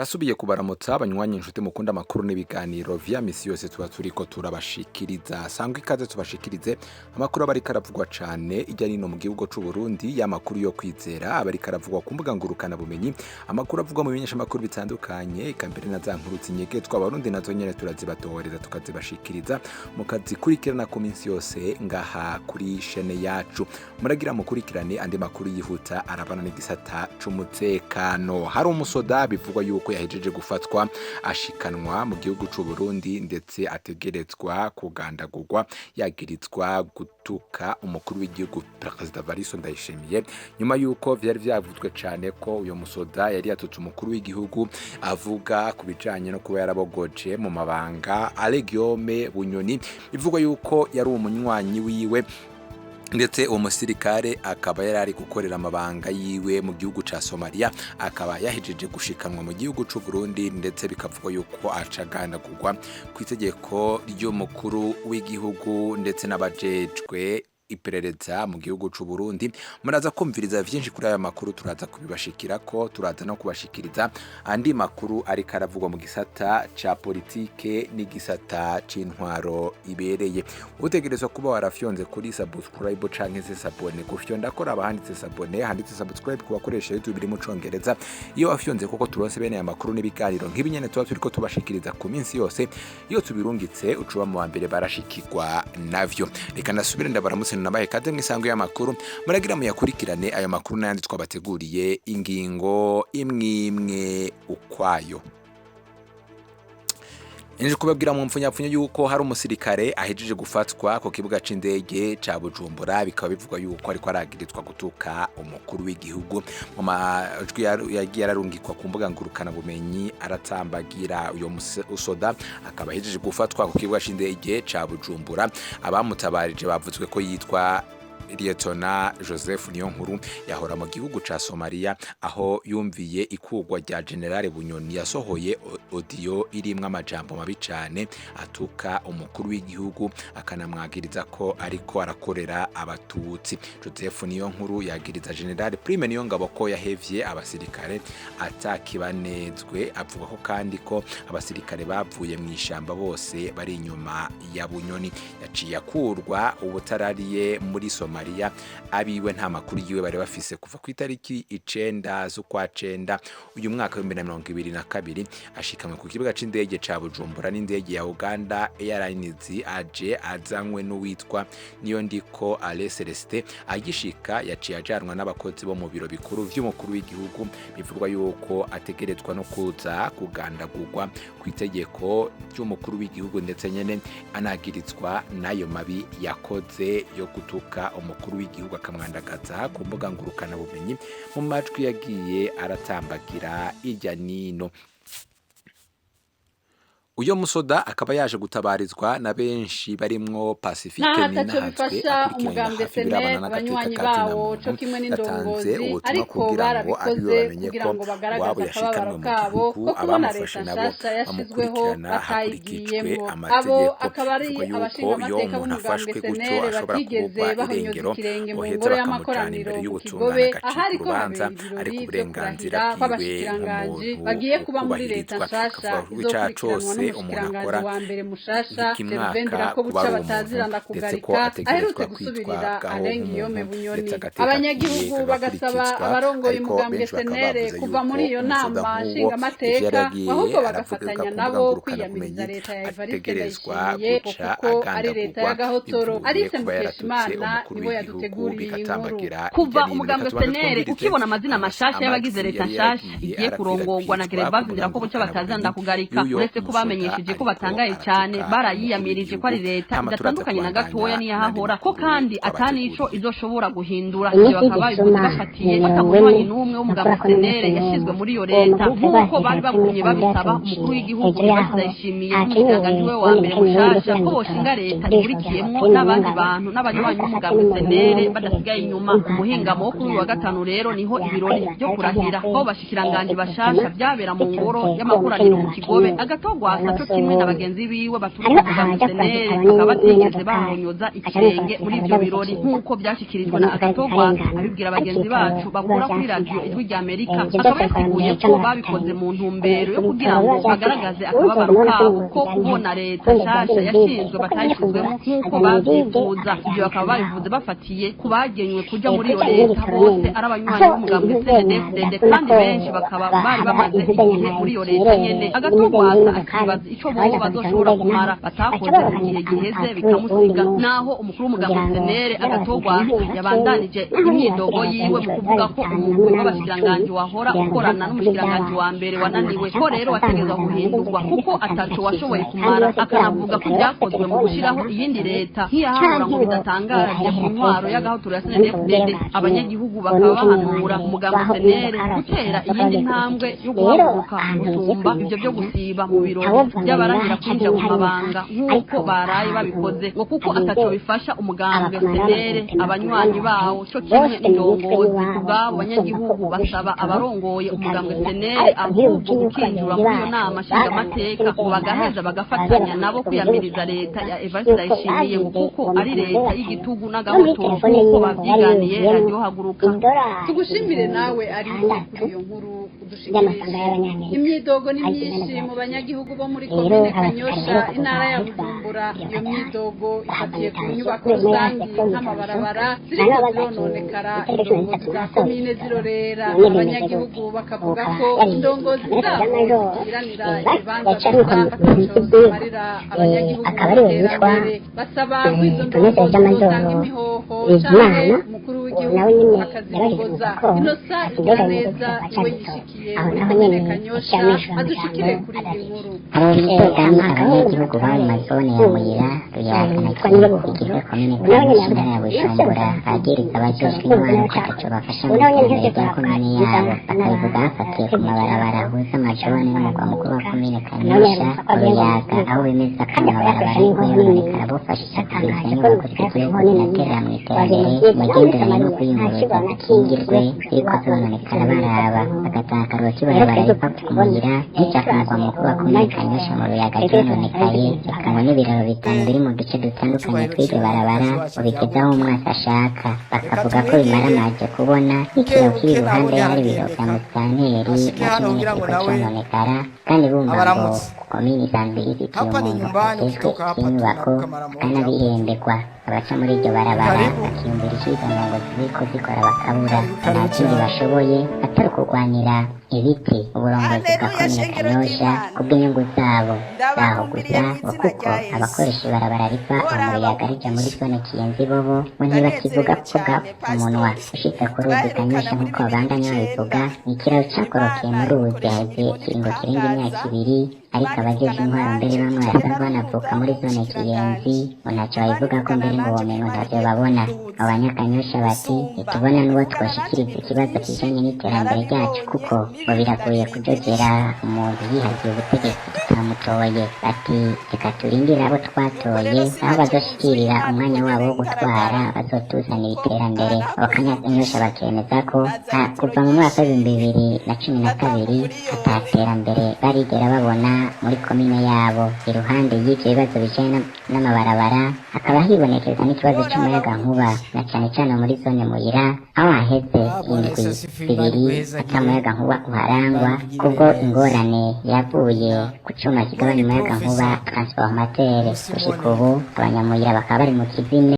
Ndasubiye kubaramutsa abanywanyi inshuti mukunda amakuru n'ibiganiro vya misi yose tuba turiko turabashikiriza. Sangwa ikaze tubashikirize amakuru aba ariko aravugwa cane irya nino mu gihugu c'u Burundi, ya makuru yo kwizera aba ariko aravugwa ku mbuga ngurukana bumenyi, amakuru avugwa mu bimenyeshamakuru bitandukanye, eka mbere na za nkuru zinyegetswa Abarundi nazo nyene turazibatohoreza tukazibashikiriza mukazikurikirana ku minsi yose ngaha kuri shene yacu. Muragira mukurikirane andi makuru yihuta arabana n'igisata c'umutekano. Hari umusoda bivugwa yuko yahejeje gufatwa ashikanwa mu gihugu c'u Burundi, ndetse ategerezwa kugandagurwa yagirizwa gutuka umukuru w'igihugu Perezida Evariste Ndayishimiye, nyuma yuko vyari vyavuzwe cane ko uyo musoda yari yatutse umukuru w'igihugu avuga ku bijanye no kuba yarabogoje mu mabanga Alain Guillaume Bunyoni, bivugwa yuko yari umunywanyi wiwe, ndetse uwo musirikare akaba yari ari gukorera amabanga yiwe mu gihugu ca Somalia, akaba yahejeje gushikanwa mu gihugu c'u Burundi, ndetse bikavugwa yuko acagandagurwa ku itegeko ry'umukuru w'igihugu ndetse n'abajejwe iperereza mu gihugu c'u Burundi. Muraza kumviriza vyinshi kuri aya makuru, turaza kubibashikirako, turaza no kubashikiriza andi makuru ariko aravugwa mu gisata ca politike n'igisata c'intwaro ibereye. Utegerezwa kuba warafyonze kuri subscribe canke se sabone. Gufyonda ko raba handitse sabone, handitse subscribe ku bakoresha YouTube iri mu congereza. Iyo wafyonze koko turonse bene aya makuru n'ibiganiro nk'ibi nyene tuba turiko tubashikiriza ku minsi yose, iyo tubirungitse ucuba mu wa mbere barashikirwa navyo. Reka ndasubire ndabaramutse nabahe kaze mw'isango y'amakuru, muragira muyakurikirane ayo makuru n'ayandi twabateguriye ingingo imwimwe ukwayo. Nje kubabwira mu mpfunyapfunyo yuko hari umusirikare ahejeje gufatwa ku kibuga c'indege ca Bujumbura, bikaba bivugwa yuko ariko aragirizwa gutuka umukuru w'igihugu. Mu majwi yagiye ararungikwa ku mbuga ngurukana bumenyi aratambagira uyo musoda akaba ahejeje gufatwa ku kibuga c'indege ca Bujumbura. Abamutabarije bavuzwe ko yitwa Lieutenant Joseph Niyonkuru, yahora mu gihugu ca Somalia, aho yumviye ikugwa rya General Bunyoni yasohoye audio irimwo amajambo mabi cane atuka umukuru w'igihugu, akanamwagiriza ko ariko arakorera abatutsi. Joseph Niyonkuru yagiriza General Prime Niyongabo ko yahevye abasirikare atakibanezwe, avuga ko kandi ko abasirikare bavuye mu ishamba bose bari inyuma ya Bunyoni. Yaciye akurwa ubutarariye muri Somalia, abiwe nta makuru yiwe bari bafise kuva ku itariki 9 z'ukwa 9 uyu mwaka wa 2022, ashikamwe ku kibuga c'indege ca Bujumbura n'indege ya Uganda Airlines, aje azanywe n'uwitwa Niyondiko Alain Celestin. Agishika yaciye ajanwa n'abakozi bo mu biro bikuru vy'umukuru w'igihugu, bivugwa yuko ategerezwa no kuza kugandagurwa ku itegeko ry'umukuru w'igihugu, ndetse nyene anagirizwa n'ayo mabi yakoze yo gutuka umukuru w'igihugu akamwandagaza ku mbuga ngurukana bumenyi mu majwi yagiye aratambagira irya nino. Uyo musoda akaba yaje gutabarizwa na benshi barimwo Pacifique Naho ataco Ninahazwe bifasha akurikirana umugambwe hafi birabana SNL, n'agateka abanywanyi ka zina bawo co muntu, kimwe yatanze n'indongozi, ubutumwa ariko kugira ngo abiwe barabikoze bamenye kugira ko ngo uwabo bagaragaze yashikanwe akababaro mu kabo gihugu, ko kubona leta abamufashe nabo nshasha yashizweho bamukurikirana hakurikijwe batayigiyemwo. Abo amategeko. akaba ari Bivugwa yuko iyo abashingamateka umuntu b'umugambwe afashwe gutyo SNL ashobora batigeze kubugwa bahonyoza irengero, ikirenge mu boheza ngoro bakamujana y'amakoraniro imbere ku y'ubutungane Kigobe, agacika ahariko urubanza, habera ibirori ariko vyo uburenganzira kurahira bwiwe kw'abashikiranganji nk'umuntu bagiye kuba muri leta ukubahirizwa. nshasha Akavuga ko icaha izokurikiranwa cose umuntu n'umushikiranganji akora wa mbere mushasha Gervain ntikimwaka Ndirakobuca kuba ari umuntu, batazira ndetse ko ndakugarika aherutse ategerezwa gusubirira kwitwabwaho Alain Guillaume nk'umuntu, Bunyoni. ndetse agateka kiwe Abanyagihugu bagasaba kagakurikizwa. abarongoye Ariko umugambwe benshi bakaba SNL bavuze kuva yuko muri iyo umusoda nama nk'uwo ivyo nshingamateka, yari yagiye ahubwo aravuga bagafatanya ku mbuga nabo ngurukana kwiyamiriza bumenyi leta ya Evariste ategerezwa Ndayishimiye ngo guca kuko ari leta agandagurwa y'agahotoro. bivuye Alice kuba yaratutse Mukeshimana umukuru niwe w'igihugu, yaduteguriye iyi nkuru. bigatambagira Kuva irya nino. Reka umugambwe tubanze SNL twumvirize ukibona amazina mashasha y'abagize amajwi leta yari nshasha yagiye igiye kurongorwa na arakwirakwizwa ku Gervais mbuga Ndirakobuca ngurukana batazira bumenyi ndakugarika, y'uyo uretse ko musoda bamenyesheje ko ariko batangaye cane aratuka umukuru barayiyamirije ko ari w'igihugu. leta Hama turaza idatandukanye na gatoya kubandanya n'andi n'iyahahora, ko makuru kandi atanico twabateguriye. izoshobora guhindura. Ivyo Inyishu bakaba babivuze y'igisuma bafatiye ni ata mirongo munywanyi ine n'umwe w'umugambwe nakorako SNL n'umunsi yashizwe n'umwe muri iyo uwo leta, mugwi nk'uko bari rwasigaye bagumye kimwe babisaba umukuru byaciye w'igihugu hejuru Evariste yaho Ndayishimiye akenewe n'umushikiranganji we wa ubundi mbere mukenyero mushasha w'indukirangitora ko boshinga leta igurishwa rya ihurikiyemwo Prime n'abandi Niyongabo bantu n'abanywanyi ahubwo b'umugambwe afate n'umuntu SNL umwe badasigaye w'umutegetsi inyuma. Umuhingamo wo kuri uyu wa w'impaka gatanu rero niho ibirori yakwezi vyo batariki kurahira yakwezi kw'abo bashikiranganji bashasha ipresima vyabera mu ngoro biturutse kuri uwo y'amakoraniro mukenyero mu Kigobe. akenewe Agatogwasa Rwasa co kimwe na bagenzi biwe baturuka mu mugambwe CNL bakaba batigeze bahonyoza ikirenge muri ivyo birori, nk'uko vyashikirijwe na Agathon Rwasa abibwira bagenzi bacu bakora kuri radiyo Ijwi rya Amerika. Akaba yasiguye ko babikoze mu ntumbero yo kugira ngo bagaragaze akababaro kabo ko kubona leta nshasha yashinzwe batayishizwemo nk'uko bavyifuza. Ivyo bakaba babivuze bafatiye ku bagenywe kuja muri iyo leta bose ari abanywanyi b'umugambwe CNDD-FDD, kandi benshi bakaba bari bamaze igihe muri iyo leta nyene. Agathon Rwasa akibaza ico bobo bazoshobora kumara batakoze mu gihe giheze bikamusiga. Naho umukuru w'umugambwe CNL Agathon Rwasa yabandanije imyidogo yiwe mu kuvuga ko umugwi w'abashikiranganji wahora ukorana n'umushikiranganji wa mbere wananiwe, ko rero wategerezwa guhindurwa kuko ataco washoboye kumara, akanavuga ko ibyakozwe mu gushiraho iyindi leta nk'iyahahora ngo bidatangaje ku ntwaro y'agahotoro ya CNDD-FDD. Abanyagihugu bakaba bahanura umugambwe CNL gutera iyindi ntambwe yo guhaguruka gusumba ivyo vyo gusiba mu birori by'abarahira kwinjira mu mabanga nk'uko baraye babikoze, ngo kuko ataco bifasha umugambwe CNL, abanywanyi bawo co kimwe n'indongozi. Kubwabo banyagihugu basaba abarongoye umugambwe CNL ahubwo gukinjura muri iyo nama nshingamateka, ngo bagaheza bagafatanya nabo kwiyamiriza leta ya Evariste Ndayishimiye, ngo kuko ari leta y'igitugu n'agahotoro, nk'uko bavyiganiye radiyo Haguruka. Tugushimire nawe ari kuri iyo nkuru udushikirije. Imyidogo ni myinshi mu banyagihugu bo muri komine Kanyosha, intara ya Bujumbura. Iyo myidogo ifatiye ku nyubako rusangi nk'amabarabara ziriko zirononekara, indongozi za komine zirorera. Abanyagihugu bakavuga ko indongozi zabo zigiranira ibibanza gusa, bataco zimarira abanyagihugu mu iterambere. Basaba ko izo ndongozi zotanga imihoho canke umukuru w'igihugu akazibogoza. Inosa Igiraneza niwe yishikiye muri komine Kanyosha, adushikire kuri iyi nkuru. Hari umutekano. Abanyagihugu baba mu mazone ya Muyira, Ruyaga na Kivu igize komine Kanyosha, intara ya Bujumbura, bagiriza abajejwe intwaro ko ataco bafasha mu iterambere rya komine yabo. Bakabivuga bafatiye ku mabarabara ahuza amazone n'umugwa mukuru wa komine Kanyosha, Ruyaga, aho bemeza ko amabarabara ariko yononekara bofashisha kugwiza inyubako z'igihugu zinaterera mu iterambere, imigenderanire no kwiyunguruza zikingirwe ziriko zononekara baraba. Bagatanga akarorero k'ibarabara riva ku Muyira rija ku mugwa mukuru wa komine Kanyosha mu Ruyaga ryononekaye, eka ngo n'ibiraro bitanu biri mu duce dutandukanye tw'iryo barabara ngo bigeze aho umwasi ashaka. Bakavuga ko bimaramaje kubona nk'ikiraro kiri iruhande y'ahari ibiro vya musitanteri naco nyene kiriko cononekara, kandi bumva ngo komine isanzwe ifitiye umuntu ajejwe ivy'inyubako akanabihemberwa. Abaca muri iryo barabara bakiyumvira iciza ndongozi ziriko zikora, bakabura nta kindi bashoboye atari ukurwanira ibiti uburongozi bwa komine Kanyosha kubw'inyungu zabo zaho gusa, ngo kuko abakoresha ibarabara riva mu Ruyaga rija muri zone Kiyenzi bobo ngo ntibakivuga ko bwa umunwa. Ushitse ku ruzi Kanyosha, nk'uko babandanya babivuga, ni ikiraro cakorokeye mu ruzi haheze ikiringo kirenga imyaka 2, ariko abajejwe intwaro mbere bamwe basanzwe banavuka muri zone Kiyenzi ngo ntaco babivuga ko, mbere ngo womengo ntavyo babona. Abo banyakanyosha bati ntitubona n'uwo twoshikiriza ikibazo kijanye n'iterambere ryacu, kuko ngo biragoye kujojera umuntu yihagiye ubutegetsi tutamutoye. Bati reka turindire abo twatoye aho bazoshikirira umwanya wabo wo gutwara bazotuzanira iterambere. Abo kanyosha bakemeza ko kuva mu mwaka w'2012 ata terambere barigera babona muri komine yabo. Iruhande y'ivyo bibazo bijanye n'amabarabara, hakaba hibonekeza n'ikibazo c'umuyagankuba, na cane cane muri zone Muyira, aho haheze indwi 2 ata muyagankuba uharangwa, kubwo ingorane yavuye ku cuma kigabanya umuyagankuba, transformateur. Gushika ubu abanyamuyira bakaba bari mu kizime.